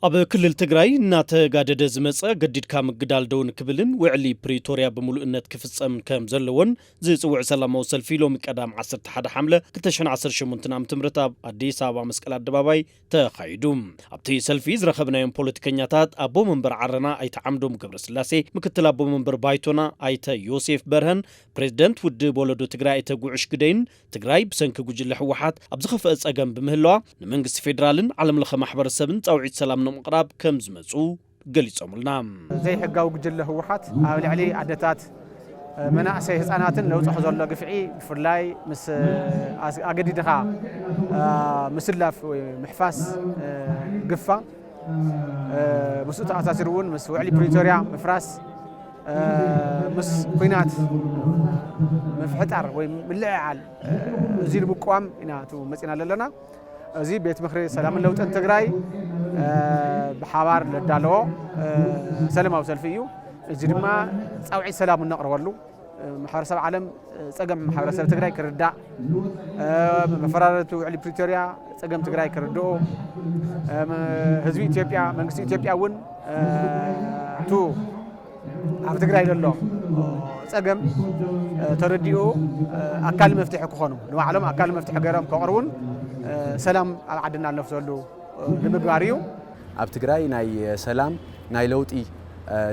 ኣብ ክልል ትግራይ እናተጋደደ ዝመጸ ገዲድካ ምግዳል ደው ንክብልን ውዕሊ ፕሪቶርያ ብምሉእነት ክፍጸም ከም ዘለዎን ዝጽውዕ ሰላማዊ ሰልፊ ሎሚ ቀዳም ዓሰርተ ሓደ ሓምለ ክልተ ሽሕን ዓሰርተ ሸሞንተን ዓመተ ምህረት ኣብ ኣዲስ ኣበባ መስቀል ኣደባባይ ተኻይዱ። ኣብቲ ሰልፊ ዝረኸብናዮም ፖለቲከኛታት ኣቦ መንበር ዓረና ኣይተ ዓምዶም ገብረስላሴ፣ ምክትል ኣቦ መንበር ባይቶና ኣይተ ዮሴፍ በርሀን ፕሬዝደንት ውድብ ወለዶ ትግራይ ኣይተ ጉዕሽ ግደይን ትግራይ ብሰንኪ ጉጅለ ህወሓት ኣብ ዝኸፍአ ጸገም ብምህላዋ ንመንግስቲ ፌዴራልን ዓለም ለኸ ማሕበረሰብን ጻውዒት ሰላም ንምቕራብ ከም ዝመጹ ገሊጾምልና። ዘይሕጋዊ ጉጅለ ህወሓት ኣብ ልዕሊ ኣደታት፣ መናእሰይ፣ ህፃናትን ለውፅኹ ዘሎ ግፍዒ ብፍላይ ምስ ኣስ- ኣገዲድኻ ምስላፍ ወይ ምሕፋስ ግፋ ምስኡ ተኣሳሲሩ እውን ምስ ውዕሊ ፕሪቶርያ ምፍራስ ምስ ኩናት ምፍሕጣር ወይ ምልዕዓል እዚ ንምቅዋም ኢና እቱ መፂና ዘለና። እዚ ቤት ምኽሪ ሰላምን ለውጥን ትግራይ ብሓባር ለዳለዎ ሰላማዊ ሰልፊ እዩ። እዚ ድማ ፃውዒት ሰላም እነቕርበሉ፣ ማሕበረሰብ ዓለም ጸገም ማሕበረሰብ ትግራይ ክርዳእ፣ መፈራረቱ ውዕሊ ፕሪቶርያ ጸገም ትግራይ ክርድኡ፣ ህዝቢ ኢትዮጵያ፣ መንግስቲ ኢትዮጵያ እውን እቱ ኣብ ትግራይ ዘሎ ጸገም ተረዲኡ ኣካል መፍትሒ ክኾኑ፣ ንባዕሎም ኣካል መፍትሒ ገይሮም ከቕርቡን ሰላም ኣብ ዓድና ነፍሰሉ ንምግባር እዩ። ኣብ ትግራይ ናይ ሰላም፣ ናይ ለውጢ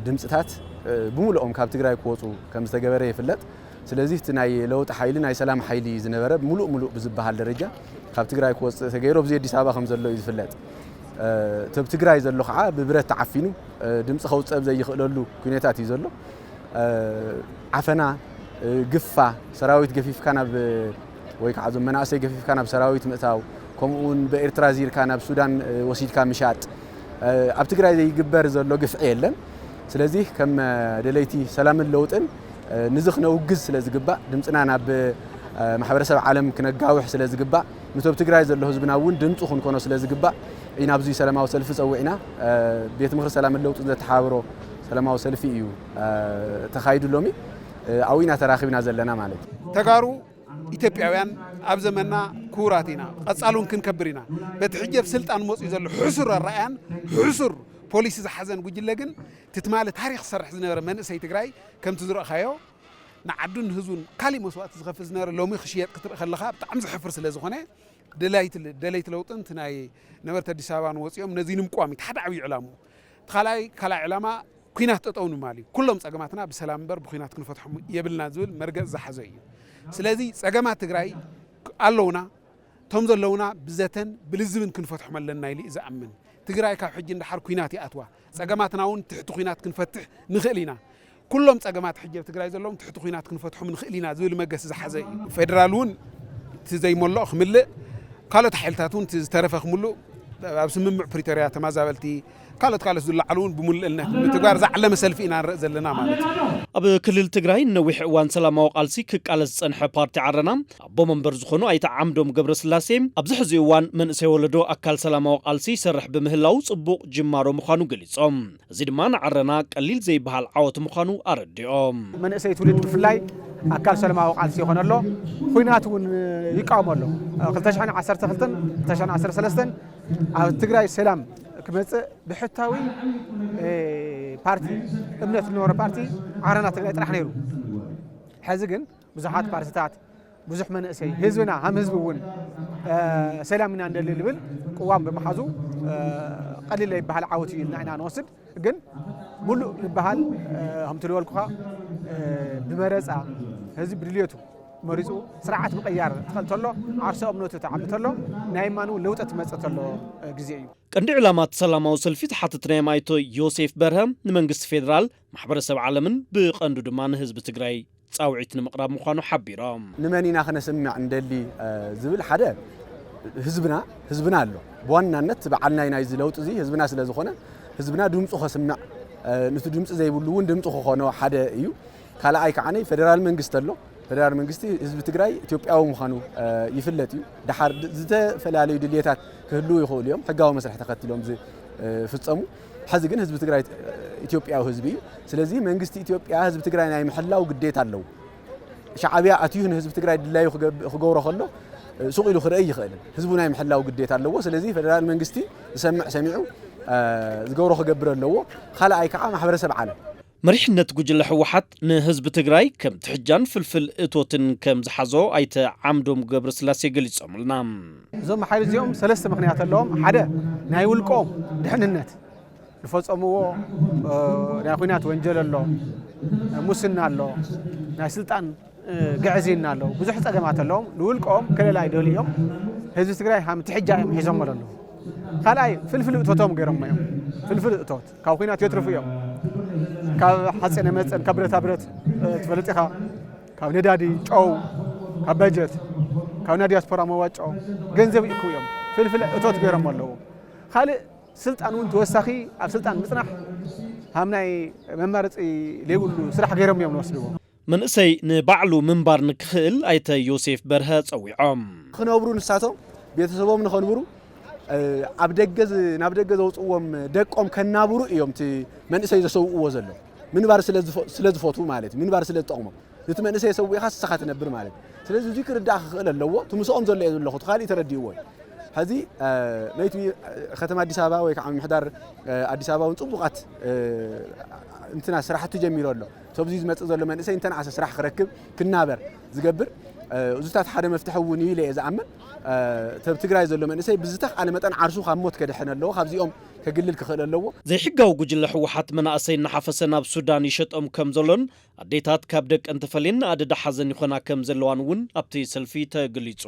ድምፅታት ብምሉኦም ካብ ትግራይ ክወፁ ከም ዝተገበረ ይፍለጥ። ስለዚ እቲ ናይ ለውጢ ሓይሊ፣ ናይ ሰላም ሓይሊ ዝነበረ ምሉእ ምሉእ ብዝበሃል ደረጃ ካብ ትግራይ ክወፅእ ተገይሩ ኣብዚ ኣዲስ ኣበባ ከም ዘሎ እዩ ዝፍለጥ። እቲ ኣብ ትግራይ ዘሎ ከዓ ብብረት ተዓፊኑ ድምፂ ከውፅእ ኣብ ዘይኽእለሉ ኩነታት እዩ ዘሎ። ዓፈና፣ ግፋ፣ ሰራዊት ገፊፍካ ናብ ወይ ከዓ እዞም መናእሰይ ገፊፍካ ናብ ሰራዊት ምእታው፣ ከምኡ እውን ብኤርትራ ዚርካ ናብ ሱዳን ወሲድካ ምሻጥ፣ ኣብ ትግራይ ዘይግበር ዘሎ ግፍዒ የለን። ስለዚ ከም ደለይቲ ሰላምን ለውጥን ንዚ ክነውግዝ ስለ ዝግባእ፣ ድምፅና ናብ ማሕበረሰብ ዓለም ክነጋውሕ ስለ ዝግባእ፣ ነቶም ትግራይ ዘሎ ህዝብና እውን ድምፂ ክንኮኖ ስለ ዝግባእ ኢና ኣብዚ ሰላማዊ ሰልፊ ፀዊዕና። ቤት ምኽሪ ሰላምን ለውጥን ዘተሓባብሮ ሰላማዊ ሰልፊ እዩ ተኻይዱ ሎሚ። ኣብኡ ኢና ተራኺብና ዘለና ማለት እዩ። ተጋሩ ኢትዮጵያውያን ኣብ ዘመንና ክቡራት ኢና፣ ቀጻሉን ክንከብር ኢና። በቲ ሕጂ ኣብ ስልጣን መፅኡ ዘሎ ሕሱር ኣረኣያን ሕሱር ፖሊሲ ዝሓዘን ጉጅለ ግን፣ እቲ ትማሊ ታሪኽ ዝሰርሕ ዝነበረ መንእሰይ ትግራይ ከምቲ ዝረእኻዮ ንዓዱን ንህዝቡን ካሊእ መስዋእቲ ዝኸፍል ዝነበረ ሎሚ ክሽየጥ ክትርኢ ከለኻ ብጣዕሚ ዘሕፍር ስለ ዝኾነ፣ ደላይቲ ደለይቲ ለውጥን እቲ ናይ ነበርቲ ኣዲስ ኣበባን ወፂኦም ነዚ ንምቋም እዩ እቲ ሓደ ዓብዪ ዕላምኡ። እቲ ካልኣይ ካልኣይ ዕላማ ኩናት ጠጠው ንምባል እዩ። ኩሎም ፀገማትና ብሰላም እምበር ብኩናት ክንፈትሖም የብልና ዝብል መርገፂ ዝሓዘ እዩ። ስለዚ ፀገማት ትግራይ ኣለውና፣ እቶም ዘለውና ብዘተን ብልዝብን ክንፈትሖም ኣለና ኢሉ እዩ ዝኣምን። ትግራይ ካብ ሕጂ ንደሓር ኩናት ይኣትዋ፣ ፀገማትና እውን ትሕቲ ኩናት ክንፈትሕ ንኽእል ኢና። ኩሎም ፀገማት ሕጂ ኣብ ትግራይ ዘለዎም ትሕቲ ኩናት ክንፈትሖም ንኽእል ኢና ዝብል መገሲ ዝሓዘ እዩ። ፌደራል እውን እቲ ዘይመልኦ ክምልእ፣ ካልኦት ሓይልታት እውን እቲ ዝተረፈ ክምልኡ ኣብ ስምምዕ ፕሪቶርያ ተመዛበልቲ ካልኦት ካልኦት ዝለዓሉ እውን ብምልእነት ምትግባር ዝዓለመ ሰልፊ ኢና ንርኢ ዘለና ማለት እዩ። ኣብ ክልል ትግራይ ንነዊሕ እዋን ሰላማዊ ቃልሲ ክቃለስ ዝጸንሐ ፓርቲ ዓረና ኣቦ መንበር ዝኾኑ ኣይተ ዓምዶም ገብረስላሴ ኣብዚ ሕዚ እዋን መንእሰይ ወለዶ ኣካል ሰላማዊ ቃልሲ ይሰርሕ ብምህላው ጽቡቕ ጅማሮ ምዃኑ ገሊጾም። እዚ ድማ ንዓረና ቀሊል ዘይበሃል ዓወት ምዃኑ ኣረዲኦም። መንእሰይ ትውልድ ብፍላይ ኣካል ሰላማዊ ቃልሲ ይኾነ ኣሎ፣ ኹናት እውን ይቃወሞ ኣሎ። ክልተ ሽሕን ዓሰርተ ክልተን ክልተ ሽሕን ዓሰርተ ሰለስተን ኣብ ትግራይ ሰላም ክመጽእ ብሕታዊ ፓርቲ እምነት ዝነበረ ፓርቲ ዓረና ትግራይ ጥራሕ ነይሩ። ሕዚ ግን ብዙሓት ፓርቲታት፣ ብዙሕ መንእሰይ፣ ህዝብና ሃም ህዝቢ እውን ሰላም ኢና እንደሊ ዝብል ቅዋም ብምሓዙ ቀሊል ዘይበሃል ዓወት እዩ ኢልና ኢና ንወስድ። ግን ሙሉእ ዝበሃል ከምቲ ዝበልኩኻ ብመረፃ ህዝቢ ብድልየቱ መሪፁ ስርዓት ምቕያር ትኽእል ተሎ፣ ዓርሰ እምነቱ ተዓቢ ተሎ፣ ናይ ማን እውን ለውጢ ትመፅእ ተሎ ግዜ እዩ። ቀንዲ ዕላማ እቲ ሰላማዊ ሰልፊ ዝሓተትናዮም ኣይቶ ዮሴፍ በርሀ ንመንግስቲ ፌደራል፣ ማሕበረሰብ ዓለምን ብቐንዱ ድማ ንህዝቢ ትግራይ ፃውዒት ንምቕራብ ምዃኑ ሓቢሮም። ንመን ኢና ክነስምዕ እንደሊ ዝብል ሓደ ህዝብና ህዝብና ኣሎ። ብዋናነት በዓል ናይ ናይዚ ለውጢ እዚ ህዝብና ስለ ዝኾነ ህዝብና ድምፁ ከስምዕ፣ ንቲ ድምፂ ዘይብሉ እውን ድምፁ ክኾኖ ሓደ እዩ። ካልኣይ ከዓነይ ፌደራል መንግስቲ ኣሎ። ፌደራል መንግስቲ ህዝቢ ትግራይ ኢትዮጵያዊ ምዃኑ ይፍለጥ እዩ። ደሓር ድ- ዝተፈላለዩ ድልየታት ክህልዉ ይኽእሉ እዮም፣ ሕጋዊ መስርሕ ተኸቲሎም ዝፍፀሙ። ሕዚ ግን ህዝቢ ትግራይ ኢትዮጵያዊ ህዝቢ እዩ። ስለዚ መንግስቲ ኢትዮጵያ ህዝቢ ትግራይ ናይ ምሕላው ግዴታ ኣለዎ። ሻዕብያ ኣትዩ ንህዝቢ ትግራይ ድላዩ ክገብ- ክገብሮ ከሎ ሱቕ ኢሉ ክርኢ ይኽእልን ህዝቡ ናይ ምሕላው ግዴታ ኣለዎ። ስለዚ ፌደራል መንግስቲ ዝሰምዕ ሰሚዑ ዝገብሮ ክገብር ኣለዎ። ካልኣይ ከዓ ማሕበረሰብ ዓለም። መሪሕነት ጉጅለ ህወሓት ንህዝቢ ትግራይ ከም ትሕጃን ፍልፍል እቶትን ከም ዝሓዞ ኣይተ ዓምዶም ገብረስላሴ ገሊጾምልና። እዞም ሓይሊ እዚኦም ሰለስተ ምኽንያት ኣለዎም። ሓደ ናይ ውልቆም ድሕንነት ዝፈጸምዎ ናይ ኹናት ወንጀል ኣሎ፣ ሙስና ኣሎ፣ ናይ ስልጣን ግዕዝይና ኣለዉ። ብዙሕ ጸገማት ኣለዎም። ንውልቆም ከለላ ይደልዩ እዮም። ህዝቢ ትግራይ ሃም ትሕጃ እዮም ሒዞም ኣለዉ። ካልኣይ ፍልፍል እቶቶም ገይሮም እዮም። ፍልፍል እቶት ካብ ኹናት የትርፉ እዮም። ካብ ሓፂነ መፀን ካብ ብረታ ብረት ትፈልጥ ኢኻ። ካብ ነዳዲ ጨው፣ ካብ በጀት፣ ካብ ናይ ዲያስፖራ መዋጮ ገንዘብ ይእክቡ እዮም። ፍልፍል እቶት ገይሮም ኣለዉ። ካልእ ስልጣን እውን ተወሳኺ ኣብ ስልጣን ምፅናሕ ሃም ናይ መማረፂ ዘይብሉ ስራሕ ገይሮም እዮም ንወስድዎ። መንእሰይ ንባዕሉ ምንባር ንክኽእል ኣይተ ዮሴፍ በርሀ ጸዊዖም። ክነብሩ ንሳቶም ቤተሰቦም ንኸንብሩ ኣብ ደገ ናብ ደገ ዘውፅዎም ደቆም ከናብሩ እዮም እቲ መንእሰይ ዘሰውእዎ ዘሎ። ምንባር ስለ ዝፈቱ ማለት እዩ። ምንባር ስለ ዝጠቕሞም እቲ መንእሰይ ሰዊእኻ ስኻ ትነብር ማለት እዩ። ስለዚ እዚ ክርዳእ ክኽእል ኣለዎ። እቲ ምስኦም ዘሎ እየ ዘለኹ እቲ ካሊእ ተረዲእዎ እዩ። ሕዚ መይቲ ከተማ ኣዲስ ኣበባ ወይ ከዓ ምምሕዳር ኣዲስ ኣበባ እውን ፅቡቓት እንትና ስራሕቲ ጀሚሩ ኣሎ። ሰብዚ ዝመፅእ ዘሎ መንእሰይ እንተንኣሰ ስራሕ ክረክብ ክናበር ዝገብር እዙታት ሓደ መፍትሒ እውን እዩ ኢለ እየ ዝኣምን። ተብ ትግራይ ዘሎ መንእሰይ ብዝተኽኣለ መጠን ዓርሱ ካብ ሞት ከድሕን ኣለዎ። ካብዚኦም ከግልል ክኽእል ኣለዎ። ዘይሕጋዊ ጉጅለ ህወሓት መናእሰይ እናሓፈሰ ናብ ሱዳን ይሸጦም ከም ዘሎን ኣዴታት ካብ ደቀን ተፈልየን ኣደዳ ሓዘን ይኾና ከም ዘለዋን እውን ኣብቲ ሰልፊ ተገሊጹ።